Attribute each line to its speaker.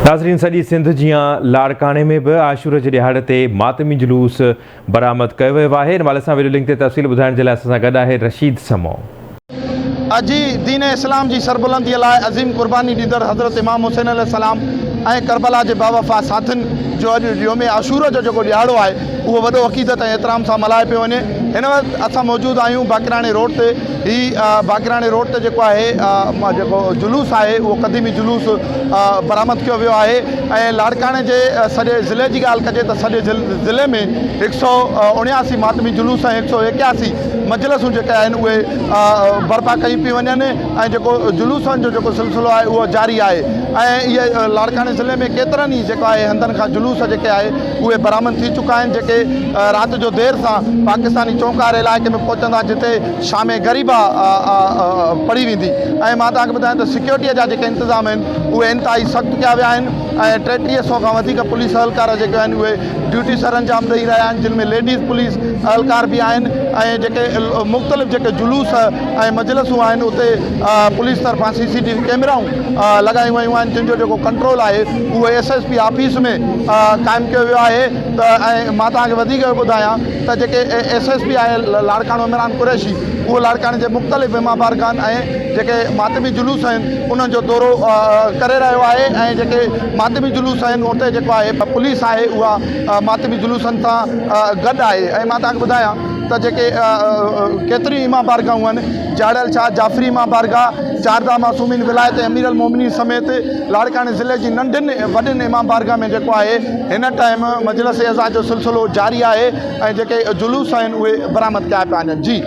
Speaker 1: ناظرين سڄي سنڌ جيان لاڙڪاڻي ۾ به عاشور جي ڏهاڙي تي ماتمي جلوس برآمد ڪيو ويو آهي ان حوالي سان وڊيو لنڪ تي تفصيل ٻڌائڻ جي لاء اسان سان گڏ آهي رشيد سمون.
Speaker 2: اجي دين اسلام جي سربلنديء لاء عظيم قرباني ڏيندڙ حضرت امام حسين عليه السلام ۽ ڪربلا جي باوفا ساٿين جو اڄ يوم عاشور جو جيڪو ڏهاڙو آهي اهو وڏو عقيدت ۽ احترام سان ملهايو پيو وڃي هن وقت اسان موجود آهيون باقراڻي روڊ تي هي باقراڻي روڊ تي جيڪو آهي جيڪو جلوس آهي اهو قديمي جلوس برآمد ڪيو ويو آهي ۽ لاڙڪاڻي جي سڄي ضلعي جي ڳالهه ڪجي ته سڄي ضلعي ۾ هڪ سئو اڻياسي ماتمي جلوس ۽ هڪ سئو ايڪياسي مجلسون جيڪي آهن اهي برپا ڪيون پيون وڃن ۽ جيڪو جلوسن جو جيڪو سلسلو آهي اهو جاري آهي ۽ اهي لاڙڪاڻي ضلعي ۾ ڪيترن ئي جيڪو آهي هنڌن کان جلوس جيڪي آهي اهي برآمد ٿي چڪا آهن جيڪي رات جو دير سان پاڪستاني چونڪ واري علائقي ۾ پهچندا جتي شام غريبه پڙهي ويندي ۽ مان توهان کي ٻڌايان ته سيڪيورٽي جا جيڪي انتظام آهن اهي انتهائي سخت ڪيا ويا آهن ۽ 33 سئو کان وڌيڪ پوليس اهلڪار جيڪي آهن اهي ڊيوٽي سرانجام ڏئي رهيا آهن جن ۾ ليڊيز پوليس اهلڪار به آهن ۽ جيڪي مختلف جيڪي جلوس ۽ مجلسون آهن اتي پوليس طرفان سي سي ٽي وي ڪيمرائون لڳايون ويون آهن جن جو جيڪو ڪنٽرول آهي اهو ايس ايس پي آفيس ۾ قائم ڪيو ويو آهي ته ۽ مان توهان کي وڌيڪ ٻڌايان ته جيڪي ايس ايس پي آهي لاڙڪاڻو عمران قريشي اهو لاڙڪاڻي جي مختلف امام بارگاهن ۽ جيڪي ماتمي جلوس آهن انهن جو دورو ڪري رهيو آهي ۽ جيڪي ماتمي جلوس آهن اتي جيڪو آهي پوليس آهي اها ماتمي جلوسن سان گڏ آهي ۽ مان توهان کي ٻڌايان ته جيڪي ڪيتريون امام بارگاهون آهن جاڙيل شاهه جعفري امام بارگاهه چارده معصومين ولايت امير المومنين سميت لاڙڪاڻي ضلعي جي ننڍين وڏين امام بارگاهه ۾ جيڪو آهي هن ٽائيم مجلس عزا جو سلسلو جاري آهي ۽ جيڪي جلوس آهن اهي برآمد ڪيا پيا وڃن جي.